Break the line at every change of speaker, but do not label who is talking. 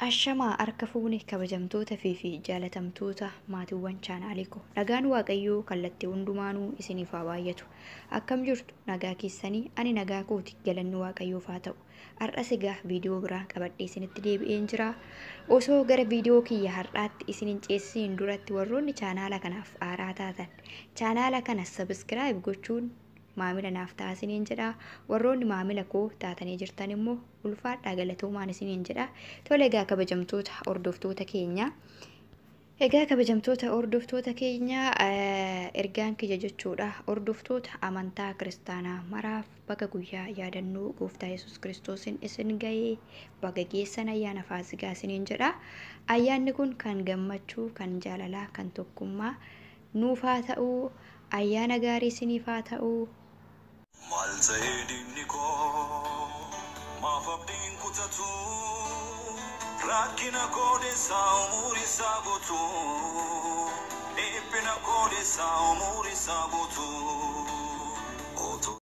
Ashamaa harka fuune kabajamtoota fi jaalatamtoota maatiiwwan chaanaalii koo, nagaan Waaqayyoo kallattii hundumaanuu isiniif haa baay'atu. Akkam jirtu? Nagaa keessanii? Ani nagaa kooti, galanni Waaqayyoof haa ta'u. Har'as egaa viidiyoo biraa qabadhee isinitti deebi'een jira. Osoo gara viidiyoo kiyya har'aatti isin hin ceesisiin duratti, warroonni chaanaala kanaaf haaraa taatan chaanaala kana subscribe gochuun maamila naaf ta'aa isiniin jedha. Warroonni maamila koo taatanii jirtan immoo ulfaadhaa, galatoomaan isiniin jedha. Tole, egaa kabajamtoota hordoftoota keenya. Egaa kabajamtoota hordoftoota keenya, ergaan kiyya jechuudha, hordoftoota amantaa kiristaanaa maraaf baga guyyaa yaadannoo Gooftaa Yesuus Kiristoosiin isin ga'ee, baga geessan ayyaana Faasigaa isiniin jedha. Ayyaanni kun kan gammachuu, kan jaalalaa, kan tokkummaa nuuf haa ta'u. Ayyaana gaarii isiniif haa ta'u.
Maal ta'ee diinni koo, maaf abdiin kutatu? Rakkina koodeessaa umurii isaa guutuu, dhiphina koodeessaa umurii isaa guutuu.